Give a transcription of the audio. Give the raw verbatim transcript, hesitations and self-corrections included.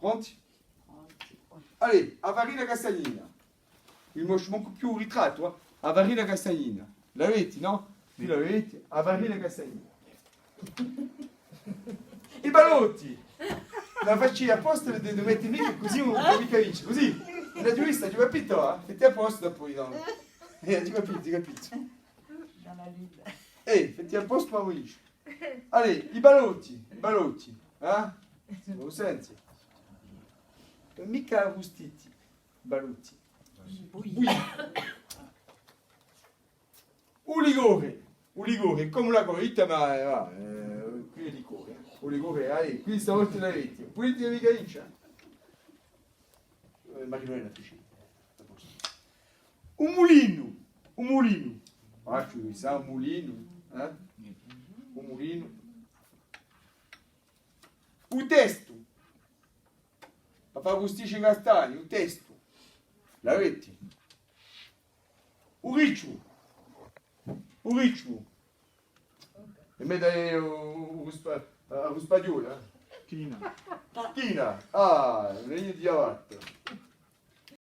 Pronti? Allez, a farina castagnina. Ùn vi mostru mancu più u ritrattu, eh. A farina castagnina. L'avete, nò? Quì l'avete, a farina castagnina. I ballotti! L'avete fatti apposta di, di mette micca cusì, ùn, ùn micca vince, cusì. L'aghju vista, aghju capitu, eh? Fatti apposta dopu, nò? Eh, aghju capitu, aghju capitu. Eh, fatti apposta, ma vince. Allez, i ballotti, i ballotti, eh? U senti? Micca arrustiti, ballotti. Bui. U liquore, u liquore, cum'è a collita, ma, eh, va, eh, quì hè liquore. U liquore, eh, quì stavolta l'avete. Pudete micca vince. Eh, Marilena, ti ci. U mulinu, u mulinu. Ah, ci vole à u mulinu, eh? U mulinu. U testu. Pà fà custì castagni, u testu. L'avete? U ricciu. U ricciu. È mette u, u, u spa-, a, u spaghjolu, eh? China. China. Ah, veni di avanti.